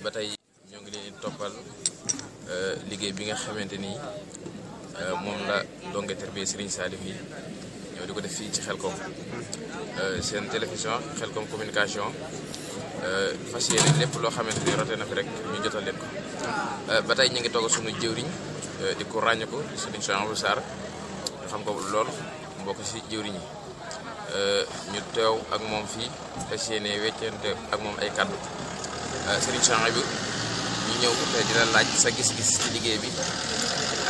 ba tey ñoo ngi leen di toppal liggéey bi nga xamante ni moom la donga tarbiya Serigne Saliou yi ñoo di ko def fii ci Xelcom seen télévision Xelcom communication fas yéene lépp loo xamante ni rote na fi rek ñu jotal leen ko ba tey ñu ngi toog suñu jëwriñ di ko ràññee ko Serigne Souhaïbou Sarr nga xam ko lool mbokk si jëwriñ yi ñu teew ak moom fii fas yéene weccante ak moom ay kàddu Serigne Souhaïbou ñu ñëw te dina laaj sa gis-gis ci liggéey bi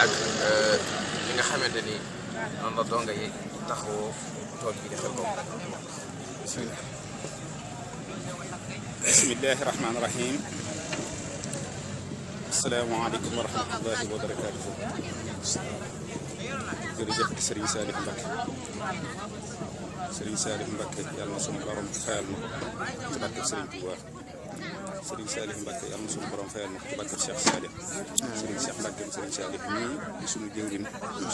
ak li nga xamante ni noonu la donga yi taxawoo tool bi di Xelcom bismillah. bismillahi rahmaani rahim. asalaamaaleykum wa rahmatullahi wa barakaatuhu. jërëjëf Serigne Saliou Mbacké. Serigne Saliou Mbacké yàlla na sunu borom fayal na ko ci barke Serigne Touba. Serigne Saliou Mbacké yàlla na sunu borom fayal na ko ci barke Cheikh Saliou. Serigne Cheikh Mbacké Serigne Saliou nii di sunu jëwriñ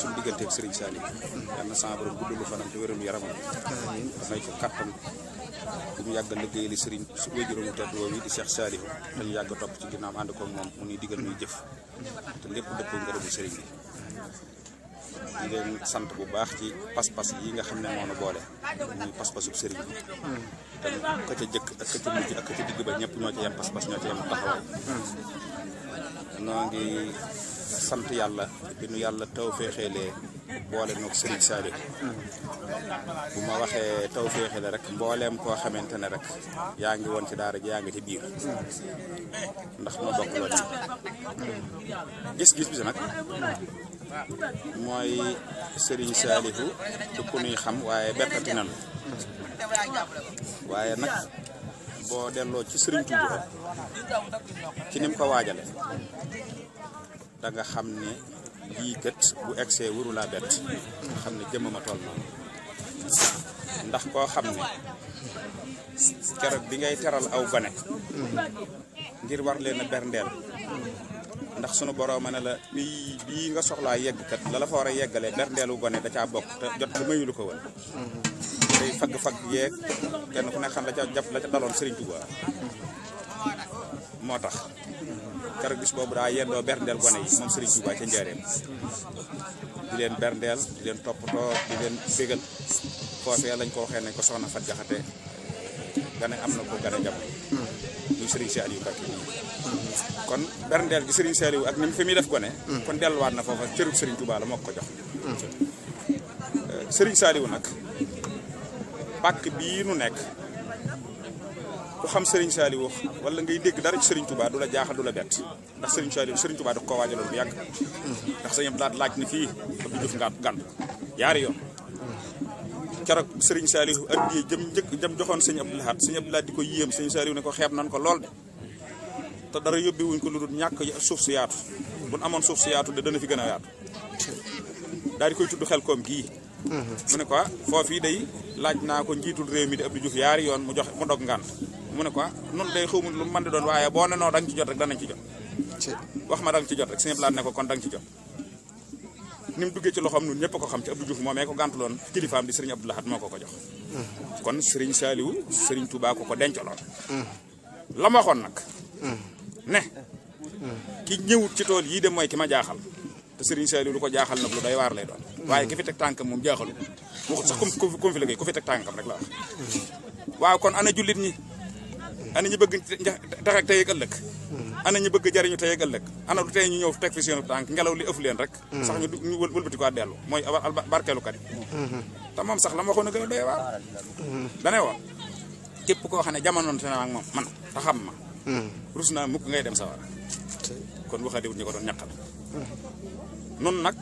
sunu digganteeg Serigne Saliou. yàlla na sama borom guddalu fanam te wéralu yaramam. may ko kattan bu ñu yàgg a liggéeyali Serigne su wéjuróomu tedd woowu di Cheikh Saliou dañu yàgg a topp ci ginnaaw ànd koog moom mu nuy digal nuy jëf te lépp dëppoo ngërëmu Serigne bi. di leen sant bu baax ci pas-pas yi nga xam ne moo nu boole muy pas-pasub sëriñ bi te ka ca jëkk ak ka ca mujj ak ka ca digg ba ñëpp ñoo ci yem pas-pas ñoo ci yem taxawaay. noo ngi sant yàlla bi nu yàlla taw féexeelee boole noog Serigne Saliou bu ma waxee taw féexeele rek mbooleem koo xamante ne rek yaa ngi woon ci daara ji yaa ngi ci biir ndax noo bokk loolu gis-gis bi nag mooy Serigne Saliou du ku nuy xam waaye bettati nanu waaye nag boo delloo ci Serigne Touba ci ni mu ko waajale da nga xam ne lii kat bu egsee wuru laa bett nga xam ne jëmmama toll noonu ndax koo xam ne keroog bi ngay teral aw gone ngir war leen a berndeel ndax sunu borom ne la bii nga soxlaa yegg kat la la fa war a yeggalee berndeelu gone da caa bokk te jot lu mayulu ko woon day fagg-fagg yeeg kenn ku ne xam la ca jàpp la ca daloon Serigne Touba moo tax keroog bis boobu daa yendoo berndeel gone yi moom Serigne Touba ca njaareem di leen berndeel di leen toppatoo di leen bégal foofee lañ ko waxee nañ ko soxna Fat Jaxate gane am na ko gane jamono muy Serigne Saliou Mbacké kon berndeel gi Serigne Saliou ak ni fi muy def gone kon delluwaat na foofa cërub Serigne Touba la moo ko jox Serigne Saliou nag pàkk bii nu nekk ku xam Serigne Saliou wala ngay dégg dara ci Serigne Touba du la jaaxal du la bett ndax Serigne Touba da ko waajaloon bu yàgg ndax sañam laaj ni fii Abdou Diouf gànd yaari yoon keroog Serigne Saliou addiye jëm joxoon sëñ Abdou Lahad sëñ Abdou Lahad di ko yéem sëñ Saliou ne ko xeeb nan ko lool de te dara yóbbi wuñ ko lu dul ñàkk suuf si yaatu bu nu amoon suuf si yaatu de dana fi gën a yaatu daal di koy tudd Xelcom gii mu ne ko foofii day laaj naa ko njiitul réew mi di Abdou Diouf yaari yoon mu dog ngànt mu ne ko nun day xawma lu mën di doon waaye boo ne noo da nga ci jot rek danañ ci jot wax ma da nga ci jot rek sëñ Abdou Lahad ne ko kon da nga ci jot ni mu duggee ci loxoom nun ñëpp ko xam ci Abdou Diouf moomee ko gàntuloon kilifaam di Serigne Abdou Lahad moo ko jox kon Serigne Saliou Serigne Touba ko dencaloon la ma waxoon nag ne ki ñëwut ci tool yii de mooy ki ma jaaxal te Serigne Saliou lu ko jaaxal nag lu doy waar lay doon waaye ki fi teg tànkam moom jaaxalu waxut sax comme fi liggéey ku fi teg tànkam rek la wax waaw kon ana jullit ñi ana ñu bëgg tax ak tey ak ëllëg ana ñu bëgg jariñu tey ak ëllëg ana lu tey ñu ñëw teg fi seen tànk ngelaw li ëf leen rek sax ñu wëlbati ko dellu mooy barkeelukat yi te moom sax la ma waxoon a gën a doy waar dane woon képp koo xam ne jamonoon te na ak moom man te xam ma rus naa mukk ngay dem sawara kon waxadiwut ñu ko doon ñaqal nun nag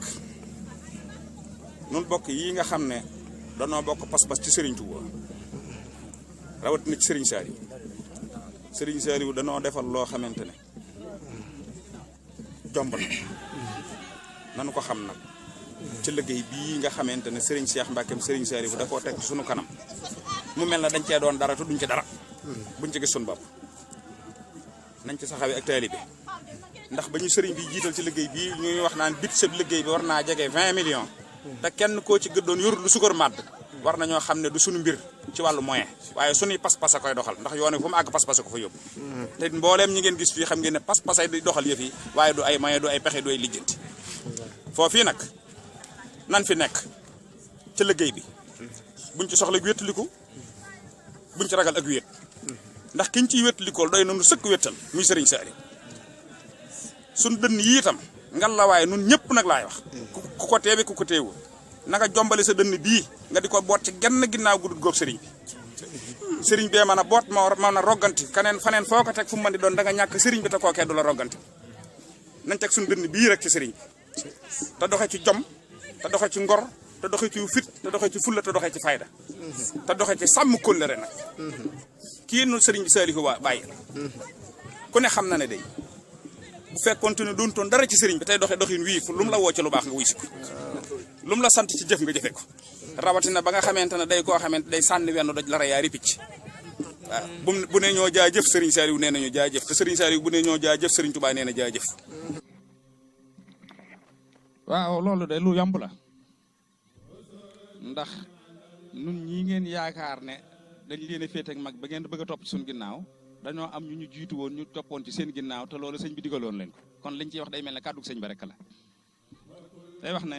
nun bokk yi nga xam ne danoo bokk pas-pas ci Serigne Touba rawat na ci Serigne Saliou danoo defal loo xamante ne jomb na nanu ko xam nag ci liggéey bii nga xamante ne Serigne Cheikh Mbacké Serigne Saliou da koo teg sunu kanam mu mel na dañ cee doon dara te duñ ci dara buñ ci gis suñu bopp nañ ci saxawee ak taalibe ndax ba ñu sëriñ bi jiital ci liggéey bii ñuy wax naan bit sa liggéey bi war naa jege 20 millions te kenn koo ci gëddoon yorul lu sukar màdd war nañoo xam ne du suñu mbir ci wàllu moyen waaye suñuy pas-pas a koy doxal ndax yoon wi fu mu àgg pas-pas a ko fa yóbbu te mbooleem ñi ngeen gis fii xam ngeen ne pas-pas ay di doxal yëf yi waaye du ay moyen du ay pexe du ay lijjanti foofii nag nan fi nekk ci liggéey bi buñ ci soxla wéttaliku buñ ci ragal ak wéet ndax kiñ ciy wéttalikool doy nanu sëkk wéttal muy sëriñ Saliou suñ dënn yi itam ngal la waaye nun ñëpp nag laay wax ku ko teebi ku ko teewul na nga jombale sa dënn bii nga di ko boot ci genn ginnaaw gudut góob sëriñ bi sëriñ bee mën a boot mën a rogganti kaneen faneen foo ko teg fu mu mën di doon da nga ñàkk sëriñ bi te kookee du la rogganti nañ teg suñ dënn bii rek ci sëriñ bi te doxe ci jom te doxe ci ngor te doxe ci fit te doxe ci fulla te doxe ci fayda te doxe ci sàmm kóllëre nag kii nu sëriñ bi Saliou waa bàyyi ku ne xam na ne day bu fekkoon ne doon toon dara ci sëriñ bi tey doxe doxin wii fu lu mu la woo ci lu baax nga wuy si ko lu mu la sant ci jëf nga jëfe ko rawatina ba nga xamante ne day koo xamante day sànni wenn doj la rayaari picc waaw bu ne ñoo jaajëf sëriñ Saliou nee nañu jaajëf te sëriñ Saliou bu ne ñoo jaajëf sëriñ Touba nee na jaajëf. waaw loolu de lu yomb la ndax nun ñii ngeen yaakaar ne dañ leen a féete ak mag ba ngeen bëgg a topp ci suñu ginnaaw dañoo am ñu jiitu woon ñu toppoon ci seen ginnaaw te loolu sëñ bi digaloon leen ko kon liñ ciy wax day mel ne kàddug sëñ ba rek la day wax ne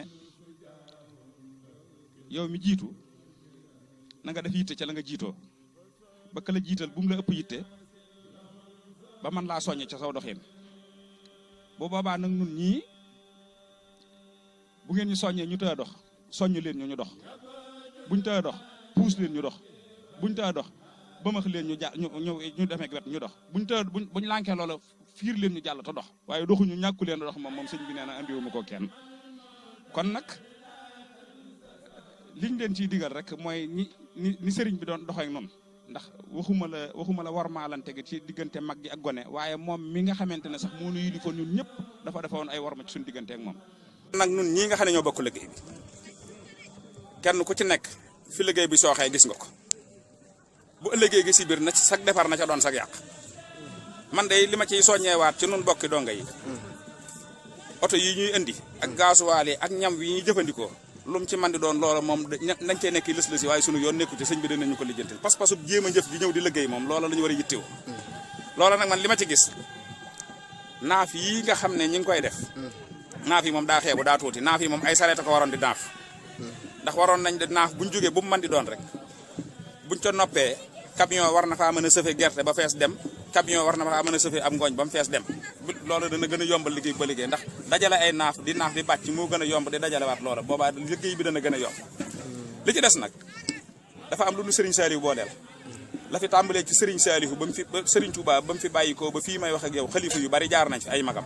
yow mi jiitu na nga def yitte ca la nga jiitoo ba ka la jiital bu mu la ëpp yitte ba man laa soññ ca saw doxin bu boobaa nag nun ñii bu ngeen ñu soññee ñu tëë dox soññ leen ñu dox buñ tëë dox puus leen ñu dox buñ tëë dox bëmax leen ñu ñu demee wet ñu dox buñ lànkee loola fiir leen ñu jàll te dox waaye doxuñu ñàkku leen dox moom sëñ bi nee na andiwuma ko kenn kon nag liñ leen ciy digal rek mooy ni sëriñ bi doon doxee ak noonu ndax waxuma la war maalante gi ci diggante mag gi ak gone waaye moom mi nga xamante ne sax moo nu yili ko ñun ñëpp dafa defoon ay war ma ci suñu diggante ak moom nag nun ñii nga xam ne ñoo bokk liggéey bi kenn ku ci nekk fi liggéey bi sooxee gis nga ko bu ëllëgee gi si biir na ci sag defar na ca doon sag yàq man de li ma ciy soññeewaat ci nun bokki donga yi oto yi ñuy indi ak gaasuwaal yi ak ñam wi ñuy jëfandikoo lu mu ci man di doon loola moom nañ cee nekk lës lësi waaye sunu yoon nekku ci sëñ bi dinañu ko lijjantil pas-pasu jéem a jëf ji ñëw di liggéey moom loola la ñu war a yittewoo loola nag man li ma ci gis naaf yi nga xam ne ñi ngi koy def naaf yi moom daa xeebu daa tuuti naaf yi moom ay sareet ko waroon di naaf ndax waroon nañ di naaf buñ jógee bu mu mën di doon rek buñ ca noppee camion war na faa mën a sëfe gerte ba fees dem camion war na faa mën a sëfe am ngooñ ba mu fees dem loolu dana gën a yombal liggéey ba liggéey ndax dajale ay naaf di bàcc moo gën a yomb di dajale waat loola boobaa liggéey bi dana gën a yomb li ci des nag dafa am lu nu Serigne Saliou booleel la fi tàmbalee ci Serigne Saliou ba mu fi ba Serigne Touba ba mu fi bàyyikoo ba fii may wax ak yow xalifa yu bari jaar nañ fi ay magam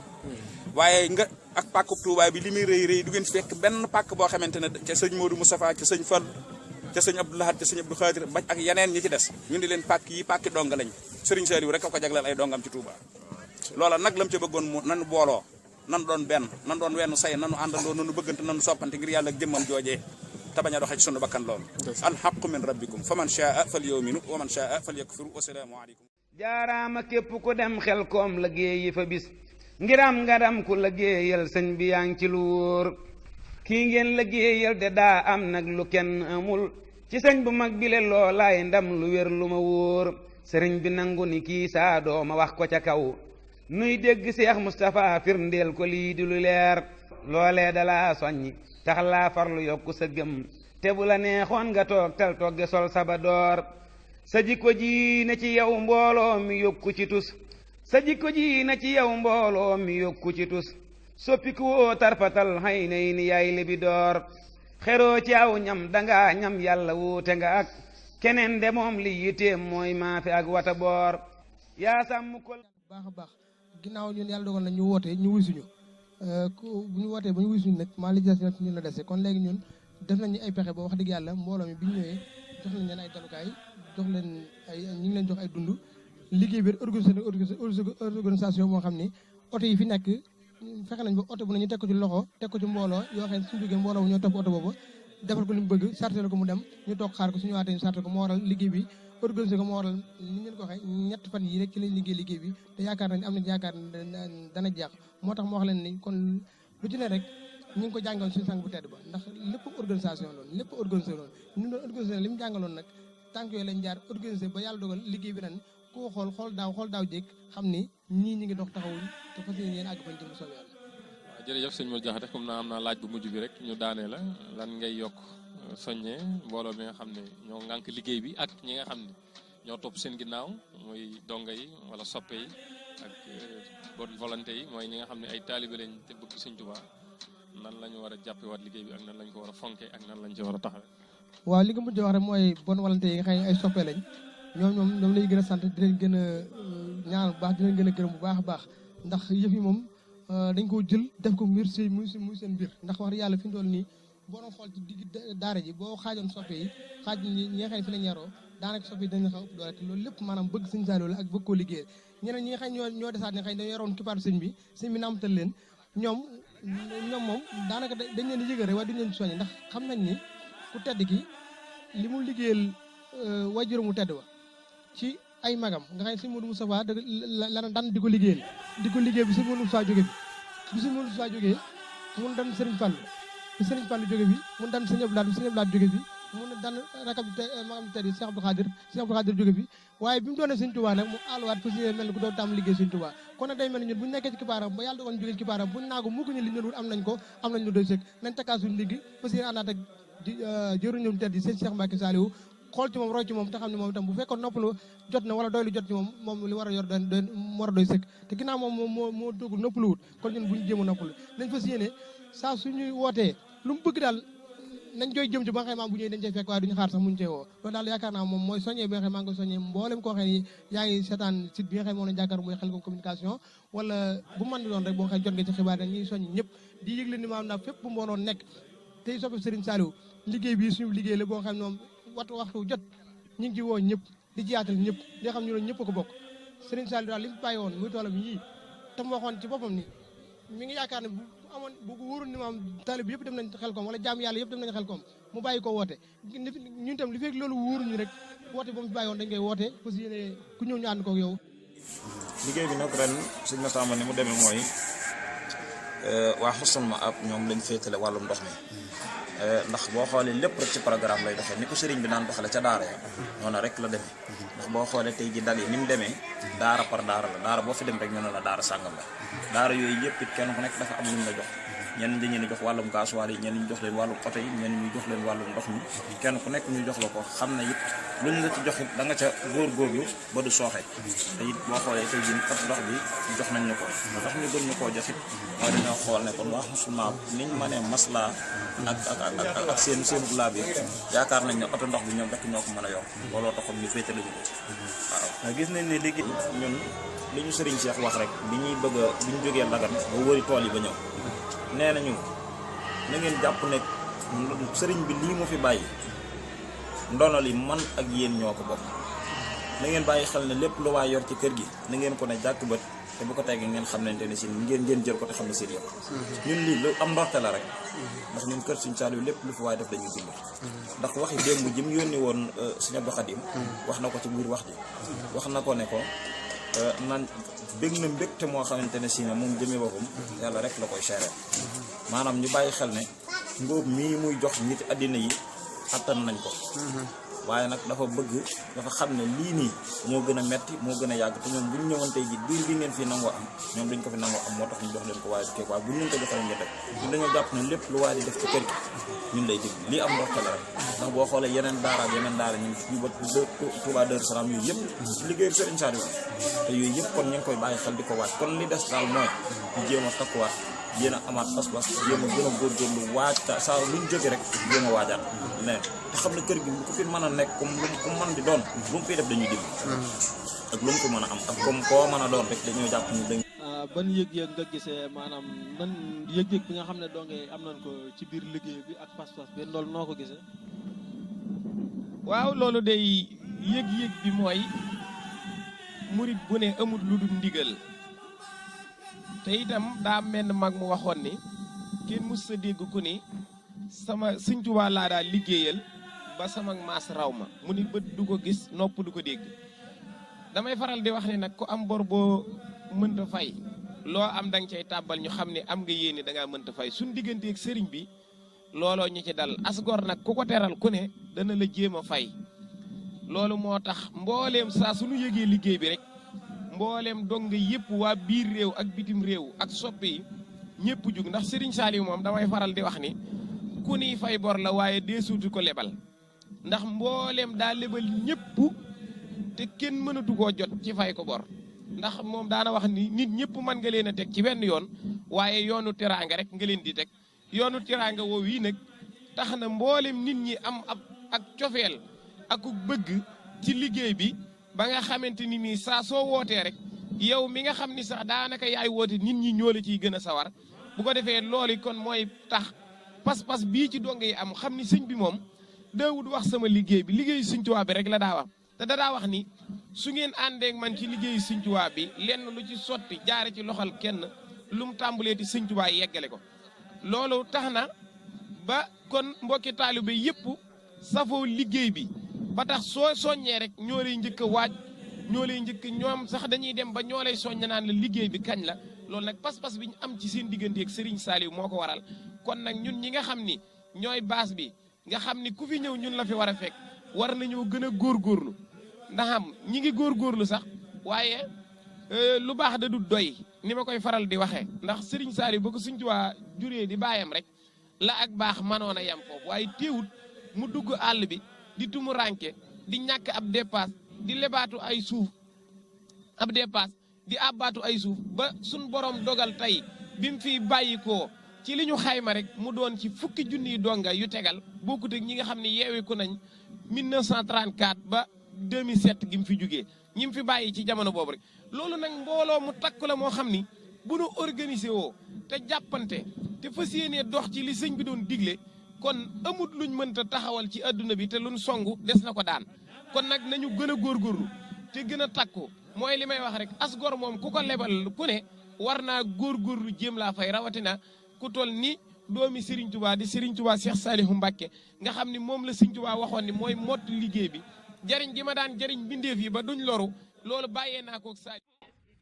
waaye nga ak pàkkub Touba bi li muy rëy rëy du ngeen fekk benn pàkk boo xamante ne ca sëñ Modou Moustapha ca sëñ Fall ca sëñ Abdou Lahad ca sëñ Abdou Khadir ba ak yeneen ñi ci des ñu di leen pàkk yi pàkki donga lañ Serigne Saliou rek a ko jagleel ay dongam ci Touba loola nag lam ca bëggoon mu nanu booloo nanu doon benn nanu doon wenn say nanu àndandoo nanu bëggante nanu soppante ngir yàlla ak jëmmam joojee te bañ a doxee ci sunu bakkan loolu alxaqu min rabbikum fa man shaa fal yuminu wa man shaa fal yakfuru wa salaamu aleykum jaaraama képp ku dem xel koom liggéey yi fa bis ngiram ngaram ku liggéeyal sëñ bi yaa ngi ci lu wóor kii ngeen liggéeyal de daa am nag lu kenn amul ci sëñ bu mag bile loolaay ndam lu wér lu ma wóor sëriñ bi nangu ni kii saa dooma wax ko ca kaw nuy dégg Seex Mustapha firndeel ko lii di lu leer loolee dalaa soññi tax laa farlu yokku sa gëm te bu la neexoon nga toog tal togge sol saba door sa jikko ji na ci yow mbooloo mi yokku ci tus sa jikko ji na ci yow mbooloo mi yokku ci tus soppiku woo tarfatal xay nay ni yaay libi door xeroo ci aw ñam danga ñam yàlla wuute nga ak keneen de moom li yiteem mooy maafe ak wata boor yaa sàmm ko baax a baax ginnaaw ñun yàlla dogal na ñu woote ñu wisuñu bu ñu wootee ba ñu wisuñu nag maa li des nag ñun la dese kon léegi ñun def nañu ay pexe ba wax dëgg yàlla mbooloo mi bi ñu ñëwee jox nañ leen ay dalukaay jox leen ay ñu ngi leen jox ay dund liggéey bi organisation moo xam ni oto yi fi nekk fexe nañ ba oto bu ne ñu teg ko ci loxo teg ko ci mbooloo yoo xam ne suñu jógee mbooloo bu ñoo topp oto boobu defal ko li mu bëgg sarté ko mu dem ñu toog xaar ko suñu waatee ñu sarté ko moo waral liggéey bi organisé ko moo waral li ngeen ko waxee ñett fan yi rek ci lañ liggéey bi te yaakaar nañ am nañ yaakaar dana jeex moo tax moo wax leen ni kon lu ci ne rek ñu ngi ko jàngoon suñu sang bu tedd ba ndax lépp organisation loolu lépp organisé loolu ñu doon organisé li mu jàngaloon nag tànk yooyu lañ jaar organisé ba yàlla dogal liggéey bi ren koo xool daaw jéeg xam ni ñii ñi ngi dox taxawuñ te fas yéene àgg fañ jëm soobee yàlla. waaw jërëjëf sëñ Mor Diakhaté comme naa am naa laaj bu mujj bi rek ñu daanee la lan ngay yokk soññee mbooloo mi nga xam ne ñoo ŋànk liggéey bi ak ñi nga xam ne ñoo topp seen ginnaaw muy donga yi wala soppe yi ak bonne volonté yi mooy ñi nga xam ne ay taalibe lañ te bëgg sëñ Tuubaa nan la ñu war a jàppewaat liggéey bi ak nan lañ ko war a fonke ak nan lañ ci war a taxawee. waaw li nga mujj wax rek mooy bonne volonté yi nga xam ne ay soppe lañ ñoom lay gën a sant di leen gën a ñaan bu baax di leen gën a gërëm bu baax a baax ndax yëf yi moom dañ koo jël def ko ngir muy seen mbir ndax wax dëgg yàlla fi mu toll nii boo doon xool ci digg daara ji boo xaajoon soppe yi xaaj ñi nga xam ne fi lañ yaroo daanaka soppe yi dañu xaw ëpp doole te loolu lépp maanaam bëgg sëñ Saliou la ak bëgg koo liggéey ñeneen ñi nga xam ñoo desaat ne xëy dañoo yoroon kipaaru sëñ bi naamatal leen ñoom moom daanaka dañ leen di yëgal rek waaye duñ leen soññi ndax xam nañ ni ku tedd ki li mu liggéeyal waajur mu tedd wa ci ay magam nga xam ne sëñ Modou Moustapha la daan di ko liggéey bi sëñ Modou Moustapha jóge bi sëñ Modou Moustapha jógee mun daan Serigne Fall bi Serigne Fall jóge bi mun daan sëñ Abdou Lahad jóge bi mun daan rakab magam tedd yi Cheikh Abdou Khadir jóge bi waaye bi mu doonee sëñ Touba nag mu àlluwaat fa si mel ni ku doon tàmm liggéey sëñ Touba kon nag day mel ni ñun bu ñu nekkee ci kipaaram ba yàlla dogal ñu jógee ci kipaaram bu ñu naagu mukk ñu li ñu wut am nañ lu doy sëkk nañ takkaa suñu liggéey fa si àndaat ak jëruñu tedd yi sëñ Cheikh Mbacké Saliou xool ci moom roy ci moom te xam ne moom itam bu fekkoon noppalu jot na wala doy lu jot ci moom li war a yor war a doy sëkk te ginnaaw moom moo dogul noppalu wut kon ñun bu ñu jéem a noppalu nañ fas yéene saa suñuy wootee lu mu bëgg daal nañ koy jëm ci ba nga xam ne bu ñëwee dañ cey fekk waaye duñu xaar sax muñu cee woo loolu daal yaakaar naa moom mooy soññee bi nga xam ne maa ngi koy soññee mboolem koo xam ne yaa ngi seetaan site bi nga xam ne moom lañ jàkkaar muy Khelcom communication wala bu mën di doon rek boo nga xam jot nga ci xibaar dañ ñuy soññ ñëpp di yëgle ni maam naa fépp bu mbooloo nekk tey soppi Serigne Saliou liggéey bi suñu liggéey la boo xam ne moom waxtu jot ñu ngi ci woo ñëpp di ci yaatal ñëpp di xam ñu ne ñëpp a ko bokk Serigne Saliou daal li mu bàyyi woon muy toolam yii te mu waxoon ci boppam ni mi ngi yaakaar ne bu ko wóorul ni maam taalib yëpp dem nañ Khelcom wala jaam yàlla yëpp dem nañ Khelcom mu bàyyi ko woote ñun tam li fekk loolu wóoruñu rek woote ba mu bàyyi woon dañ koy woote aussi yéene ku ñëw ñu ànd koog yow. liggéey bi nag ren suñ ma tàmbali ni mu demee mooy waa Husnul Maab ñoom lañ féetale wàllum ndox mi ndax boo xoolee lépp rek ci programme lay doxee ni ko sëriñ bi naan doxale ca daara ya noonu rek la demee ndax boo xoolee tey ji dal yi ni mu demee daara par daara la daara boo fi dem rek ñu ne la daara sàngam la daara yooyu yëpp it kenn ku nekk dafa am lu ñu la jox ñenn dañu leen jox wàllum gasoil yi ñenn ñu jox leen wàllum oto yi ñenn ñu jox leen wàllum ndox mi kenn ku nekk ñu jox la ko xam ne it lu ñu la ci jox it da nga ca góorgóorlu ba du sooxe te it boo xoolee tey jii kat ndox bi jox nañ ñu ko ndox ñu gën ñu koo jox it mooy dañoo xool ne kon waa Husnul Maab niñ mënee maslaa ak seen laa bi yaakaar nañ ne oto ndox bi ñoom rek ñoo ko mën a yokk looloo taxoon ñu féetale ñu ko ci waaw gis nañ ne léegi ñun li ñu sëriñ Cheikh wax rek bi ñuy bëgg a bi ñu jógee Lagan ba wëri tool yi ba ñëw nee nañu na ngeen jàpp ne sëriñ bi lii mu fi bàyyi ndono li man ak yéen ñoo ko bokk na ngeen bàyyi xel ne lépp lu waay yor ci kër gi na ngeen ko ne jàkk bët te bu ko teggee ngeen xam ne si ngeen jël ko te xam ne seen yëpp ñun lii lu am ndorte la rek ndax ñun kër Sëriñ Saliou lépp lu fi waay def dañuy dimbali ndax waxi démb ji mu yónni woon Sëriñ Abdou Khadim wax na ko ci biir wax ji wax na ko ne ko nan bég na mbégte moo xamante ne si ne moom jëmee boppam yàlla rek la koy seereel maanaam ñu bàyyi xel ne ngóob mii muy jox nit àddina yi attan nañ ko waaye nag dafa bëgg dafa xam ne lii nii moo gën a metti moo gën a yàgg te ñoom bu ñu ñëwoon tey ji diir bi ngeen fii nangoo am ñoom duñ ko fi nangoo am moo tax ñu jox leen ko waaye du keek waaye bu ñu leen ko joxee ngeen def ñun dañoo jàpp ne lépp lu waay di def ci kër gi ñun lay dégg lii am ndoxtale rek ndax boo xoolee yeneen daara ak yeneen daara ñu ñu ba Touba Darou Salam yooyu yëpp liggéeyu Serigne Saliou te yooyu yëpp kon ñu ngi koy bàyyi xel di ko waaj kon li des daal mooy ñu jéem a takkuwaat yéen a amaat pas-pas jéem a gën a góorgóorlu waaj saa luñ jóge rek jéem a waajaat leen te xam ne kër gi bu ko fi mën a nekk comme mën di doon lu mu fiy def dañuy dégg ak lu mu ko mën a am ak comme koo mën a doon rek dañoo jàpp ñu dañ ban yëg-yëg nga gisee maanaam ban yëg-yëg bi nga xam ne dongee am nañ ko ci biir liggéey bi ak pas-pas bi loolu noo ko gisee waaw loolu day yëg-yëg bi mooy murit bu ne amul lu dul ndigal te itam daa menn mag mu waxoon ni kenn mës sa dégg ku ni sama Sëñ Tuubaa laa daal liggéeyal ba sama maas raw ma mu ni bët du ko gis nopp du ko dégg damay faral di wax ni nag ku am bor boo mënta fay loo am da nga cay tàbbal ñu xam ne am nga yéene da ngaa mënta fay suñ digganteeg sëriñ bi looloo ñu ci dal asgor nag ku ko teral ku ne dana la jéem a fay loolu moo tax mbooleem saa suñu yëgee liggéey bi rek mbooleem dong yëpp waa biir réew ak bitim réew ak soppe yi ñëpp jug ndax Serigne Saliou moom damay faral di wax ni ku niy fay bor la waaye deesuutu ko lebal ndax mbooleem daa lebal ñëpp te kenn mënatu koo jot ci fay ko bor ndax moom daana wax ni nit ñëpp mën nga leen a teg ci benn yoon waaye yoonu teraanga rek nga leen di teg yoonu teraanga woowu yi nag tax na mbooleem nit ñi am ak cofeel ak bëgg ci liggéey bi ba nga xamante ni nii saa soo wootee rek yow mi nga xam ni sax daanaka yaay woote nit ñi ñoo la ciy gën a sawar bu ko defee loolu kon mooy tax pas-pas bii ci donge yi am xam ni sëñ bi moom daawut wax sama liggéey bi liggéeyu Sëñ Tuubaa bi rek la daa wax te daa wax ni su ngeen àndeek man ci liggéeyu Sëñ Tuubaa bi lenn lu ci sotti jaare ci loxal kenn lu mu tàmbalee ti Sëñ Tuubaa yeggale ko loolu tax na ba kon mbokki taalibe yëpp safoo liggéey bi ba tax soo soññee rek ñoo lay njëkk a waaj ñoo lay njëkk ñoom sax dañuy dem ba ñoo lay soññ naan la liggéey bi kañ la loolu nag pas-pas bi ñu am ci seen digganteeg Serigne Saliou moo ko waral kon nag ñun ñi nga xam ni ñooy baas bi nga xam ni ku fi ñëw ñun la fi war a fekk war nañoo gën a góorgóorlu ndax am ñi ngi góorgóorlu sax waaye lu baax da du doy ni ma koy faral di waxee ndax Serigne Saliou ba ko Sëñ Tuubaa juree di bàyyam rek la ak baax manoon a yem foofu waaye teewut mu dugg àll bi di tumu ranke di ñàkk ab dépasse di lebaatu ay suuf ab dépasse di abbaatu ay suuf ba suñ borom dogal tey bi mu fiy bàyyikoo ci li ñu xayma rek mu doon ci fukki junniy donga yu tegal bokkut ak ñi nga xam ne yeewiku nañ 1934 ba 2007 gi mu fi jugee ñi mu fi bàyyi ci jamono boobu rek loolu nag mbooloo mu takku la moo xam ni bu nu organisé woo te jàppante te fas yéenee dox ci li sëñ bi doon digle kon amut luñ mënta taxawal ci adduna bi te luñ songu des na ko daan kon nag nañu gën a góorgóorlu te gën a takku mooy li may wax rek asgor moom ku ko lebal ku ne war naa góorgóorlu jéem laa fay rawatina ku toll ni doomi Serigne Touba di Serigne Touba Cheikh Saliou Mbacké nga xam ni moom la Serigne Touba waxoon ni mooy mott liggéey bi jariñ gi ma daan jariñ bindeef yi ba duñ loru loolu bàyyee naa ko Saliou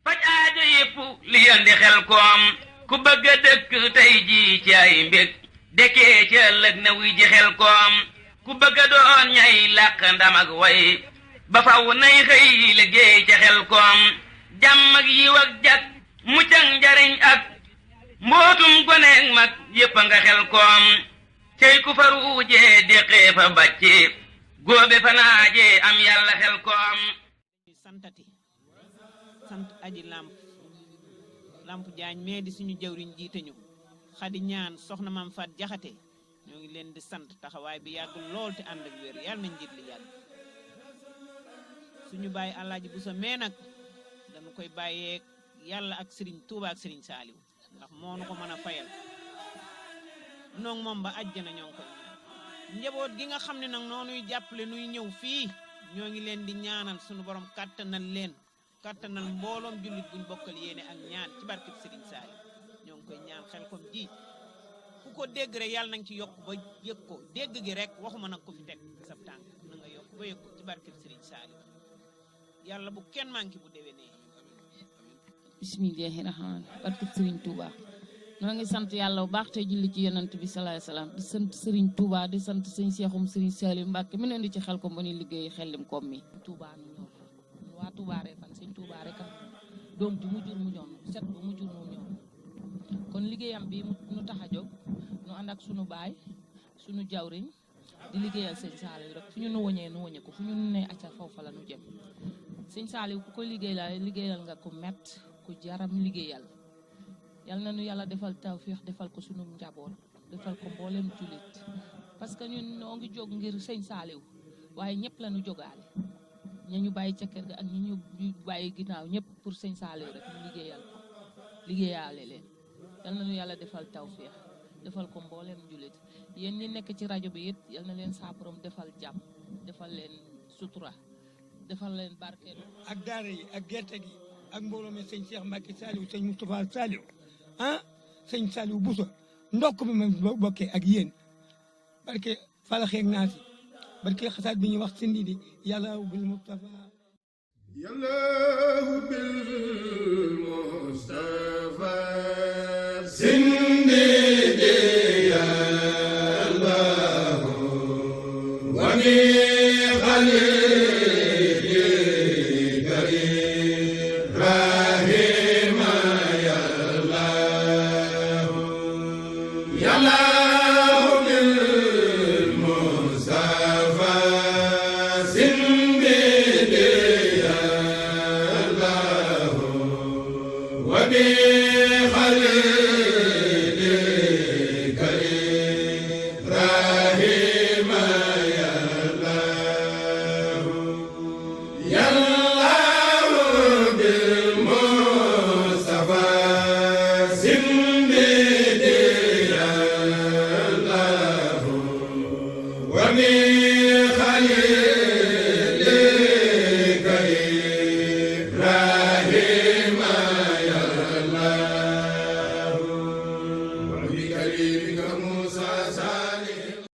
faj aajo yëpp li yandi xel koom ku bëgg a dëkk tey jii ci ay mbég dëkkee ci ëllëg na wuy ji xel koom ku bëgg a doon ñay làq ndam ak way ba faw nay xëy liggéey ca xel koom jàmm ak yiw ak jag mucc ak njariñ ak mbootum goneeg mag yépp nga xel koom cey ku faruujee déqee fa bàcci góobe fa naajee am yàlla xel koom santati sant aji lamp jaañ mais di suñu jëwriñ jiite ñu xadi ñaan soxna mam fat jaxate ñoo ngi leen di sant taxawaay bi yàgg lool te ànd ak wér yàlla na njiit li yàgg suñu bàyyi àllaaji bu sa mee nag dañu koy bàyyeeg yàlla ak Serigne Touba ak Serigne Saliou ndax moo nu ko mën a fayal noonu moom ba àjjana ñoo ngi koy njaboot gi nga xam ne nag noonuy jàppale nuy ñëw fii ñoo ngi leen di ñaanal suñu borom kàttanal leen kàttanal mbooloom jullit buñ bokkal yéene ak ñaan ci barkeb Serigne Saliou ñoo ngi koy ñaan xel kom ji ku ko dégg rek yàlla na nga ci yokk ba yëg ko dégg gi rek waxuma nag ko fi teg sab tànk na nga yokk ba yëg ko ci barkeb Serigne Saliou yàlla bu kenn manqué bu déwénee bismillahi rahmaan barkeb Serigne Touba ñoo ngi sant yàlla bu baax te julli ci yonent bi salaay salaam di sant Serigne Touba di sant sëñ Seexum Serigne Saliou Mbacké mi indi ci xel ko ba ni liggéey xellim koom mi Touba nu ñor waa Touba rek fan sëñ Touba rek am doom ji mu jur mu ñoom set bu mu jur mu ñoom kon liggéeyam bi nu tax a jóg nu ànd ak sunu baay sunu jawriñ di liggéeyal sëñ Saliou rek fu ñu nu wëñee nu wëñe ko fu ñu ne acca foofa la nu jëm sëñ Saliou ku ko liggéeyal nga ko mett ku jaram liggéeyal yal na nu yàlla defal tawfiix defal ko sunu njaboot defal ko mboolem julit parce que ñun noo ngi jóg ngir sëñ Saliou waaye ñëpp la ñu jógaale ña ñu bàyyi ca kër ga ak ñi ñu bàyyi ginnaaw ñëpp pour sëñ Saliou rek ñu liggéeyal ko liggéeyaale leen yal na nu yàlla defal tawfiix defal ko mboolem julit yéen ñi nekk ci rajo bi it yal na leen saa borom defal jàmm defal leen sutura defal leen barkeelu ak daara yi ak gerte gi ak mbooloo mi sëñ Cheikh Mbacké Saliou sëñ Moustapha Saliou ah sëñ Saliou Bousso ndokk bi ma bokkee ak yéen barke falaxeeg naa si barke xasaat bi ñuy wax sindi di yàlla bil Mustafa yàlla bil Mustafa sindi di yàlla wa bi Musa